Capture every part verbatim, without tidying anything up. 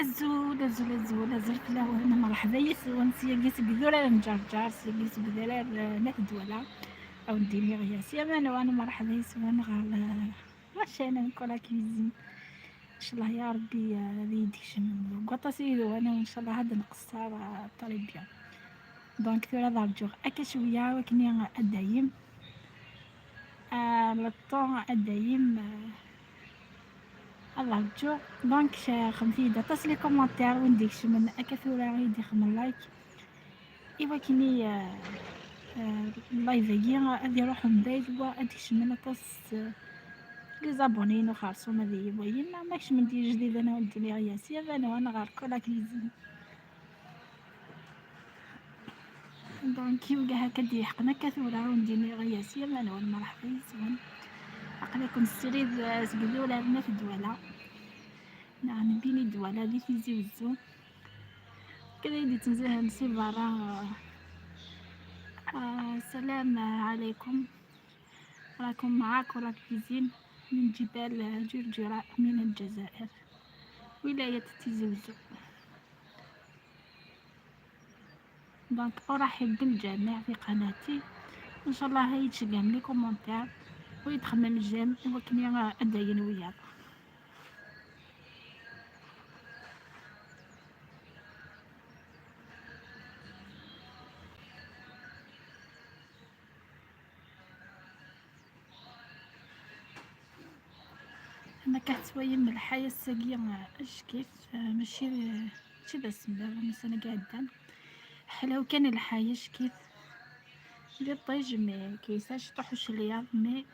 Azul, azul, azul, azul fell-awen. Merḥba yes-wen, syagi seg idurar n Ǧerǧer, syagi seg idurar, eh, n At Dwala. Awen-d-iniɣ yas yaman wan, merḥba yes-wen ɣer, eh, la chaîne n Kola Cuisine. Ncallah ya Rebbi, eh, ad iyi-d-kecmen deg waṭas n yidurar, ncallah ad nqeṣṣer, eh, très bien. Donc tura ad rǧuɣ akka cwiya, wakken ad dayem, eh, le temps ad dayem, eh, ad rǧuɣ. Donc, eh, xedmet-iyi-d aṭas les commentaires, win d-ikecmen akka tura ad d-ixdem like. I wakken i, eh, eh, live-agi ad iruḥ mebɛid, wa ad d-kecmen aṭas, eh, les abonnés-inu xerṣum ad iyi-wayin, ma kecmen-d ijdiden ad d-iniɣ yas yaman wan ɣer Kola Cuisine. Donc, iwga akka d-yeḥqen akka tura, ur d-iniɣ yas yaman wan, merḥba yes-wen. Aql-iken srid, eh, seg idurar n At Dwala. Neɣ n Bini Dwala di Tizi Wezzu. Kra i d-yettnezzihen si berra, eh, eh, السلام عليكم. راكم مع Kola Cuisine من جبال جرجرة من الجزائر، ولاية تيزي وزو. Donc أرحب بالجميع في قناتي، وإن شاء الله يتشجعم les commentaires ويتخمم j'aime، وكني أدين وياك. أنا كتويم الحياة الساقية أشكيت، آه، ماشي، ماشي بس مبارح، مثلًا قاعدة حلاو كان الحياة أشكيت. لي طيج مي كيساش طحش ليا مي،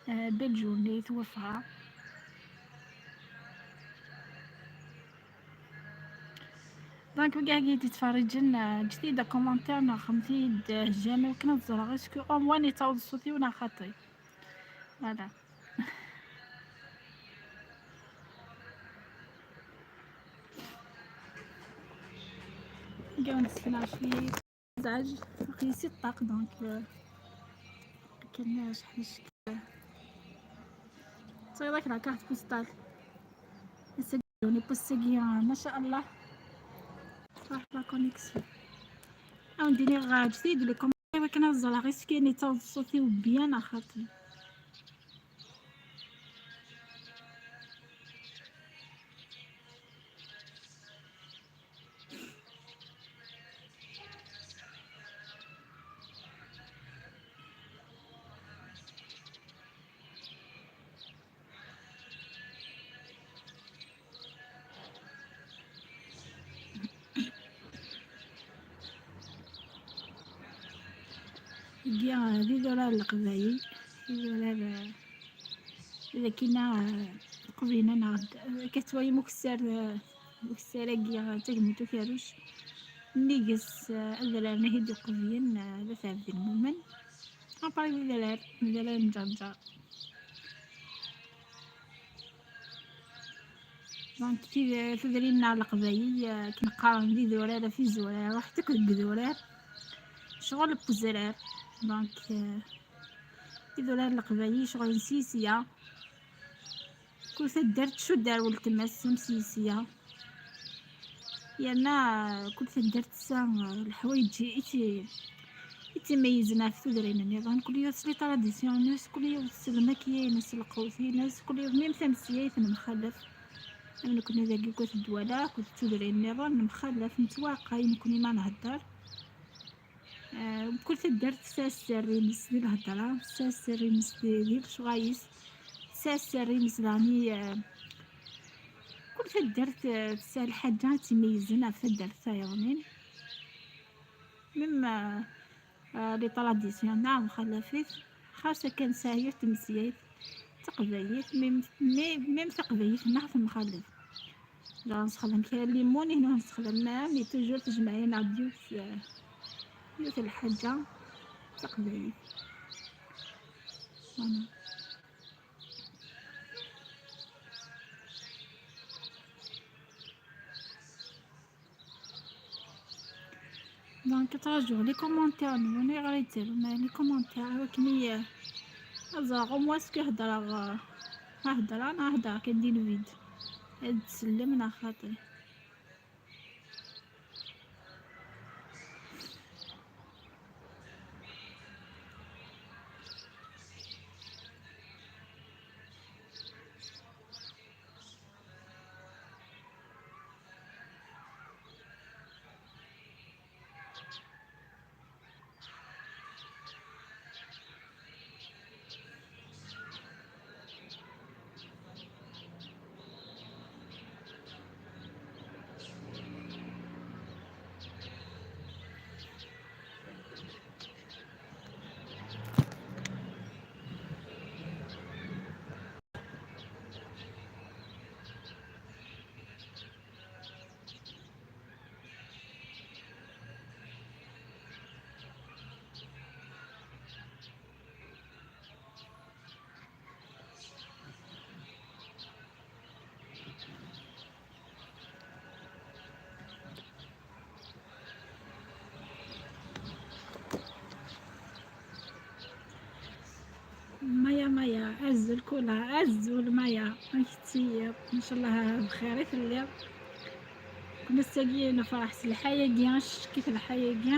آه، بيل جورني توفى. Donc كاع قاعد يتفرجن، آه، جديدة كومنتير ناخمتي د جامي وكنا نزرع اسكو او موان يتعوض صوتي ونا خاطي. Voilà. نبداو نستنى شوية. زعج. قيسي الطاق، donc، آه، كاين شحال من شكل. صاي داك la carte postale. يسجلوني بوسكي، آه، ما شاء الله. راح la connexion. او ندير غا جديد لكم. ايوا كنا الزرع غير سكيني تا صوتي وبيان اخاطي. Iga d idurar n Leqbayel, idurar, eh, d akina, eh, qbina neɣ d, eh, akka tettwayem ukessar, eh, ukessar-agi, eh, d tagmunt ukerruc, nnig-s, eh, adrar-nni i d-iqubyen, eh, d At Ɛebdi Lmumen. Après d adrar, d adrar n Ǧerǧer. Donc, tid-, tudrin-nneɣ n Leqbayel, eh, akken qqaren d idurar ɣef izurar, ruḥet akk deg idurar, ccɣel n uzrar. Donc, eh, idurar n Leqbayel ccɣel n sisya. Kul taddart tcudd ar weltma-s am sisya. Yerna, eh, kul taddart tesɛa, eh, leḥwayeǧ i ti-, i tt-imeyyzen ɣef tudrin nniḍen. Kul yiwet s les traditions-ines, kul yiwet s lmakya-ines, s lqut-ines, kul yiwet, même tameslayt nemxalaf. Am nekkni dagi akked Dwala, akked tudrin nniḍen, nemxalaf, nettwaɛqay nekkni ma nhedder. Eh, kul taddart tesɛa sser-ines di lhedra, tesɛa sser-ines di, di lecɣal-is, tesɛa sser-ines daɣen i, eh, kul taddart, eh, tesɛa lḥaǧa i tt-imeyyzen ɣef taddart tayeḍnin. Même, eh, eh, les traditions neɣ mxalafit, xas akken nesɛa yiwet tmeslayt taqbaylit, même, même, même taqbaylit-nneɣ temxalaf. Genre نستخدم كاين الليمون، هنا نستخدم معاه، mais toujours تجمعين عاد يوت، يوت الحاجة تقبلي. Voilà. Donc تراجعوا les commentaires، نوني غير يتسالوا مع les commentaires، ولكن هي زعما au moins كي هضرة، هضرة، أنا هضرة كندير فيد. Ad tsellem neɣ xaṭi? Maya, Maya, azul kula, azul Maya, amek tettiliḍ? Ncallah bxir i telliḍ. Kunna ass-agi nefreḥ s lḥaya-agi, ncekk-it lḥaya-agi.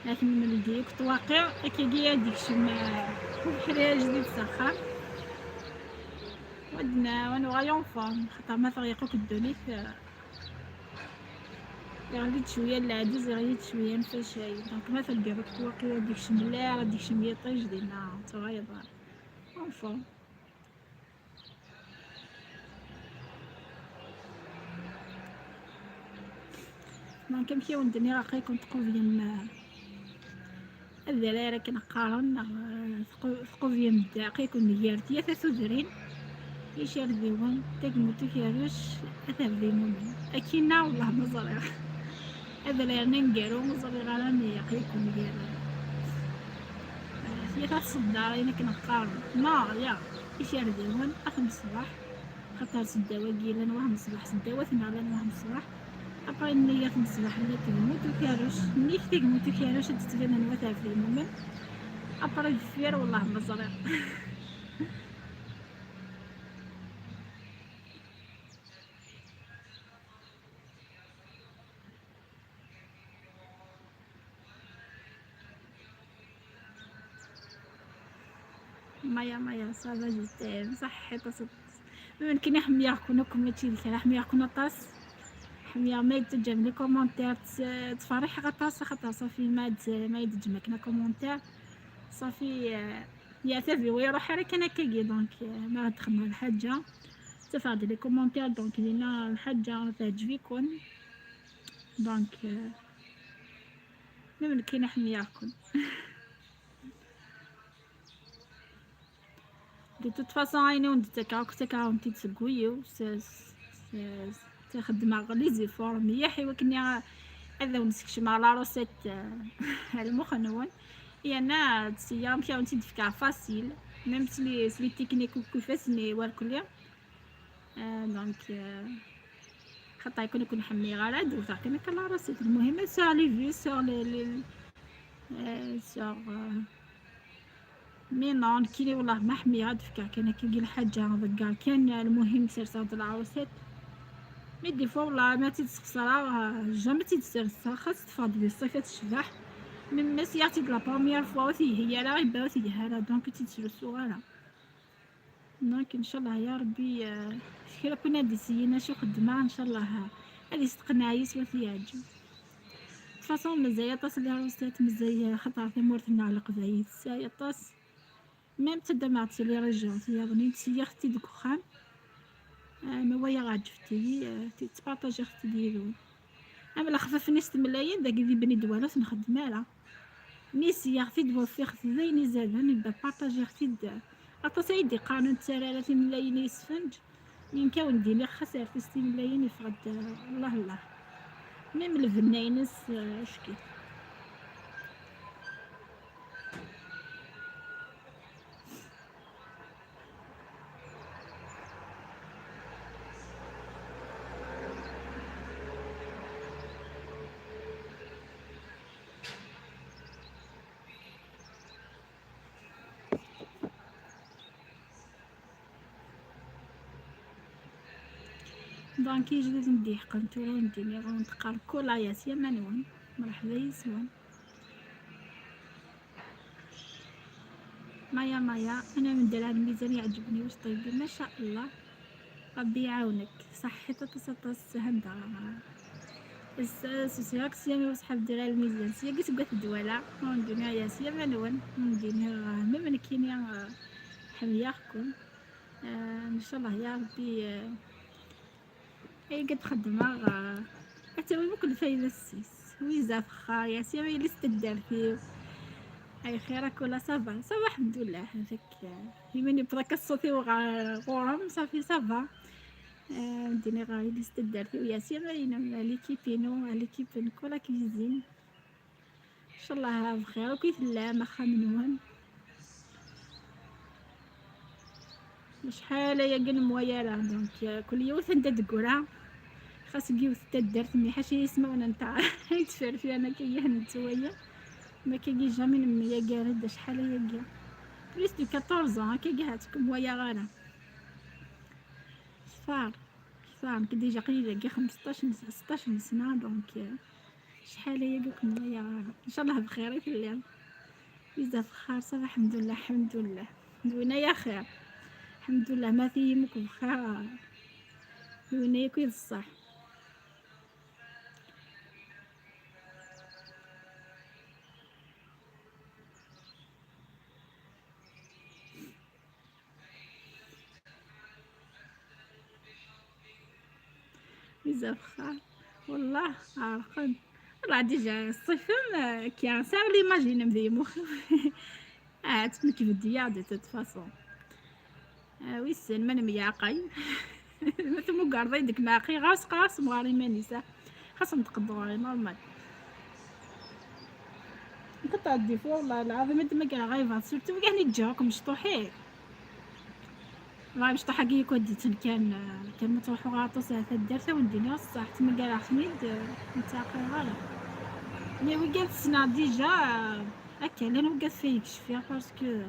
Ad t-nmeldi akk ṭwaqi, akkagi ad d-ikcem, eh, ubeḥri ajdid s axxam. Ad n-, ad nuɣal en forme, xaṭer ma teɣleq akk ddunit, eh, yeɣli-d cwiya n leɛǧez, yeɣli-d cwiya n lfacay. Donc ma turgaḍ akk ṭwaqi, ad d-ikcem llaɛ, ad d-ikcem yiṭij, dinna tuɣaleḍ en forme. Donc, amek i wen-d-nniɣ, aql-iken tqubyem, eh, adrar akken qqaren, neɣ, eh, tqu-, tqubyem-d, aql-iken gar tlata tudrin, icerdiwen, tagmut ukerruc, at Ɛebdimumen. Akkinna, wellah ma ẓriɣ. Adrar aneggaru, ur ẓriɣ ara mi aql-iken gar, eh, tlata tseddarin akken qqaren. Neɣ, ya, icerdiwen, at Mṣebaḥ. Xaṭer seddaw-agi llan wah Mṣebaḥ, seddaw-atneɣ llan wah Mṣebaḥ. Après nniya At Mṣebaḥ nniya tagmut ukerruc, nniya tagmut ukerruc ad d-ttbanen wat Ɛebdimumen. Après deffir, wellah ma ẓriɣ. Maya, Maya, ça va, je t'aime. Saḥḥit aṭas. Nekkini ḥemmleɣ-ken akk, mačči d kra, ḥemmleɣ-ken aṭas. Ḥemmleɣ ma yi-d-teǧǧam les commentaires, tt-, ttferriḥeɣ aṭas, axaṭer ṣafi ma d-, ma yi-d-teǧǧam akken commentaire, ṣafi, eh, yeɛtab-iw, iruḥ ara kan akkagi. Donc, eh, ma d-xedmeɣ lḥaǧa, ttafeɣ-d les commentaires, donc dinna lḥaǧa teɛǧeb-iken. Donc, eh, même nekkini ḥemmleɣ-ken. De toute façon, ayen i wen-d-ttakeɣ akk, ttakeɣ-awen-t-id seg wul-iw, s, s, s, s, xeddmeɣ les efforts mliḥ i wakken ad wen-skecmeɣ la recette, euh, ar lmux-nwen. Yerna ttesseɣ amek i wen-tt-id-fkeɣ facile, même s les, s les techniques akk ifassen i warkelli. Euh, donc, euh, xaṭer ken ur ken-ḥemmleɣ ara, d-wteɣ kan akka la recette. Lmuhim, sur les vues, sur les, les, euh, sur, euh, mais non, nekkini wellah ma ḥemmleɣ ad fkeɣ kan akka lḥaǧa, ḍegger kan, lmuhim serseɣ-d la recette. Mais des fois, wellah, ma tt-id-sxeṣreɣ, euh, jamais tt-id-serseɣ, xas teffeɣ-d di ṣṣifa tecbeḥ. Même ma sliɣ-tt-id la première fois, ur telhi ara, iba ur telhi ara, donc ur tt-id-srusuɣ ara. Donc, ncallah ya Rebbi, euh, kra n win ad d-iseyyin acu xeddmeɣ, ncallah, euh, ad isteqneɛ yis-s, ad t-yeɛǧeb. De toute façon, mazal aṭas les recettes, mazal, xaṭer tamurt-nneɣ Leqbayel tesɛa aṭas. Même ttaddameɣ-d si les régions tiyaḍnin, ttṣeyyiɣ-t-id deg uxxam. Ah, ma waya ɛǧbent-iyi, ah, ttpartajiɣ-t-id yid-wen. Am lexfaf-nni s tmellalin, dagi di Beni Dwala ur t-nxeddem ara. Mi sseyyiɣ-t-id, wuffiɣ-t d ayen izaden, iba partajiɣ-t-id. Aṭas ay d-iqqaren ur nettarra ara timellalin i yesfenǧ. Mi nekk ad wen-d-iniɣ, xas rret-as timellalin, yeffeɣ-d, ah, Allah Allah. Même lbenna-ines, ah, acki. Donc, ijdiden d-yeḥqen tura, ur ndin iɣ-, ur nteqqar kula yas yamani-wen. Mṛeḥba yis-wen. Maya, Maya, أنا من درع الميزان يعجبني واش طيبين، ما شاء الله. ربي يعاونك، صحيت aṭas aṭas هندا. الس-، السوسياك سيامي وصحاب درع الميزان، سياقي سقات الدوالة، ونديني يا سيامي نون، ونديني، آه، ميم نكيني، آه، حمياخكم. آه، إن شاء الله يا ربي، آه، أي قد خدمة، آه، حتى وين ممكن فايدة السيس. ويزا فخار يا سيامي لست الدار فيه. أي خيرك ولا صافا؟ صافا الحمد لله، هذاك، آه، يمني بلاك الصوتي وغا-، غورم، صافي صافا. آه، ديني غا يلي استدارتي وياسين، راهي ليكيب ينو، ليكيب نكولا كويزين. إن شاء الله بخير، وكي تلام أخا منون. شحال يا قن مويرة، donc كل يوم تندد قرا. خاص يوث تدرت مليحة شي يسمعونا نتاع يتفرفي أنا كي يهن نتويا. ما كي جامي نمي يا قارد، شحال يا قا. Plus de quatorze ans، كي قاعدتكم ويا غانا. كثار، كثار، كي ديجا قليلة، كي خمسطاش ن-، ستطاش سنة، donc، آه، شحال هي قلت لنا يا، إن شاء الله بخير في الليل. بزاف خير، صافي، الحمد لله، الحمد لله. دوينا يا خير. الحمد لله، ما في يمك بخير. دوينا يا كل الصح. بزاف خير. والله عارفين. والله ديجا الصيف، آه، كي ساغ لي ماجين مدي مخ. آه، تمك بديا de toute façon. آه، ويسن من مياقين. ما تمقرضي ديك ماقي غاس قاس مغاري مانيسا. خاصهم تقدروا عليه normal. نقطع الديفو والله العظيم، هاد ما كان غايبات، surtout كاع اللي تجاكم مشطوحين. والله مشطوحة كي يكون ديتن كان، كان ما تروحوا غاطوس على الدرسة والدنيا الصح، تما كاع حميد، نتاقي غالا. Mais وقال السنة ديجا، هكا، لأن وقال فيه يكشف فيها، parce que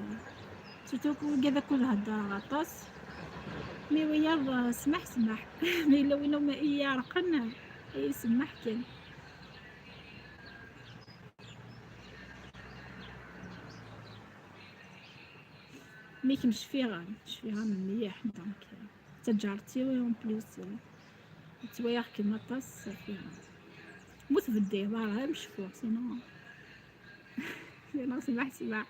surtout وقال كل هدرة غاطوس. Mais ويا سمح، سمح. Mais لو إنه ما إيا رقن، إي سمح كان. Mais كي مش فيها، مش فيها من مليح، donc تجارتي، و en plus توايا كيما طاس فيها. موت بدي، بارها مش فوق، sinon، sinon سمح، سمح.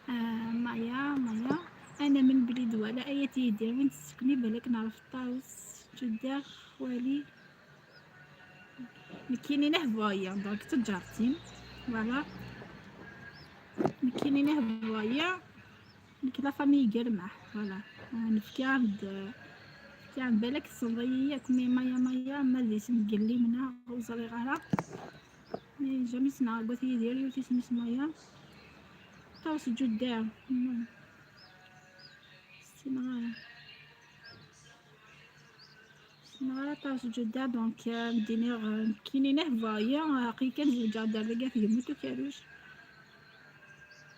آه، مايا، مايا، أنا من بليد ولا أيا تيدير، وين تسكني؟ بالك نعرف طاوس، جدة، خوالي. نكيني نهبايا، donc تجارتين. Voilà. نكيني نهبايا. نك la famille قرمح. Voilà. آه، نفكي عند، نفكي عند بالك الصبية، كمي مايا، مايا، ما دي سم قلي منها، وزري غارة. Mais jamais سنا قوتي ديالي وتي سمي سمايا. طاوس جدة. سنا. سنا طاوس جدة، donc، آه، مديني غ-، كيني نه فايا، آه، قي كان زوجة دار لقى في يموتو كاروش.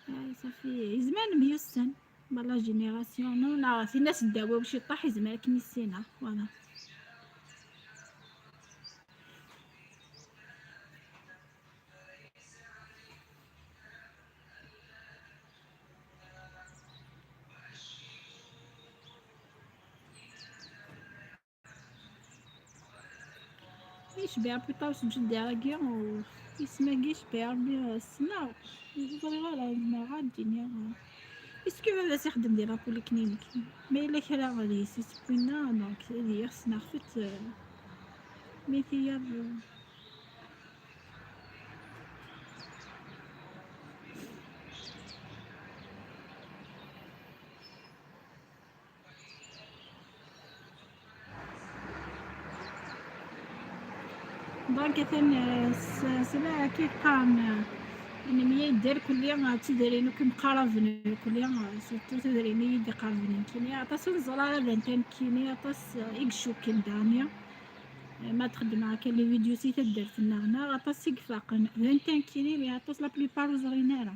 آه، صافي، زمان ميوسن. Voilà génération، non، لا، في ناس داوي وشي طاح يزمر كني السينا، voilà. يشبع بيطاوس جدي راكي، و يسمى كي يشبع ربي السنة. يقدر يغير عندنا غادي نيا. Est-ce que بابا يخدم ديال la polyclinique؟ ما إلا كان غادي يسيسبوينا، donc اللي يخصنا خفت، آه، ميتيا ب-، Donc, atan, euh, s-, sla kif qqaren, euh, nemyayed irkelli, euh, d tudrin akk yemqaraben irkelli, euh, surtout tudrin i yi-d-iqerben nekkini. Aṭas ur neẓri ara d anta nekkini, aṭas, euh, i icukken daɣni. Euh, ma d-xeddmeɣ akka les vidéos si taddart-nneɣ, neɣ aṭas i ifaqen d anta nekkini, mais aṭas la plupart ur ẓrin ara.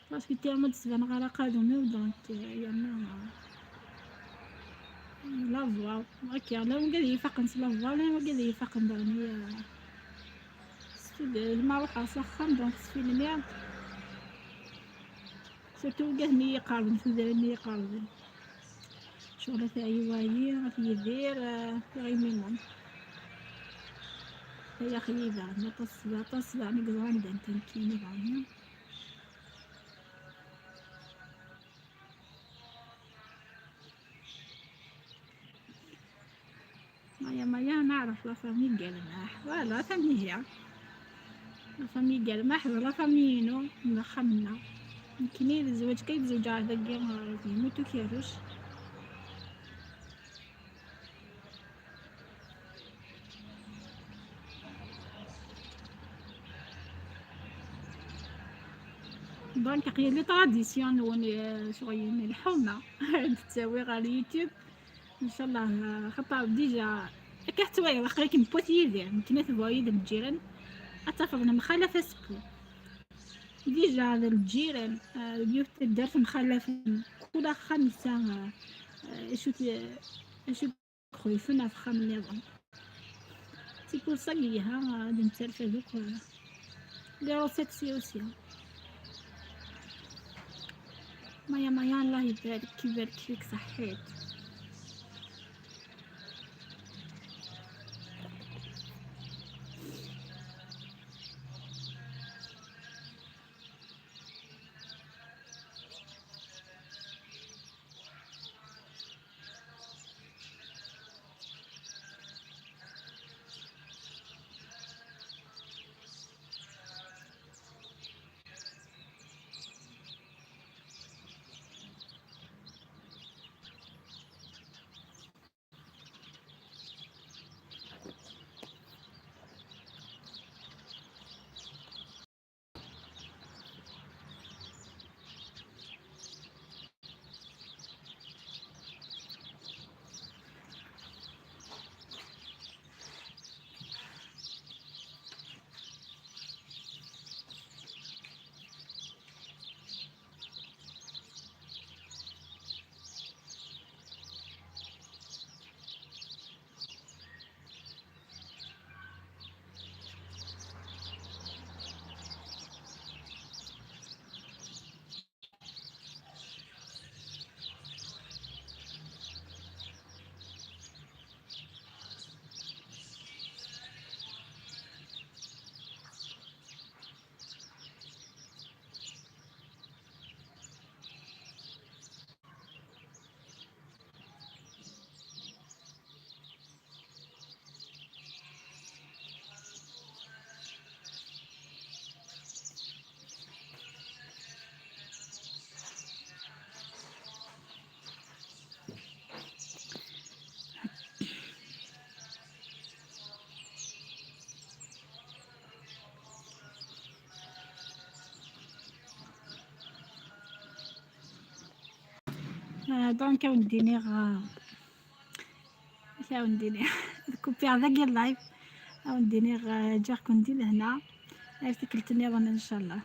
Parce que tellement d-sbaneɣ ara qadum-iw, donc, euh, yerna, euh, la voix. Ok, la wigad i yi-ifaqen s la voix, la wigad i yi-ifaqen daɣen, euh, s tud-, ma ruḥeɣ s axxam, donc, s filmiɣ. Surtout wigad-nni i yi-iqerben, tudrin-nni i yi-iqerben. Ccɣel a teɛyi wayi, a t-yidir, eh, tiɣiminin. Ay axi daɣen, aṭas, aṭas daɣen i yeẓran d anta nekkini daɣen. Maya, maya, neɛref la famille Galmaḥ. Voilà, famille هي. La famille Galmaḥ d la famille inu, n axxam-nneɣ. Nekkini d zzwaǧ kan i zewǧeɣ dagi, eh, di Mutu Kerruc. Donc, aql-i les traditions-nwen, eh, ccɣel-nni, lḥuma, ad d-ttawiɣ ɣer YouTube. Inchallah, eh, xaṭer déjà, akka tettwaliḍ, aql-ik n Pout Yidir, nekkni tebɣa-yi d lǧiran, ad tafeḍ nemxalaf aseffu. Déjà d lǧiran, eh, yiwet taddart mxalafen, kul axxam yesɛa, eh, acu t-, acu xuyfen ɣef axxam nniḍen. C'est pour ça que yelha ad nettarfad akk, eh, les recettes si aussi. Maya, maya, Allah ibarek, ibarek fik, ṣaḥḥit. آه، donc, ad wen-d-iniɣ, آه، amek ad wen-d-iniɣ, ad kupiɣ dagi live, ad wen-d-iniɣ, آه, ǧǧiɣ-ken di lehna, ar tikkelt nniḍen, inchallah.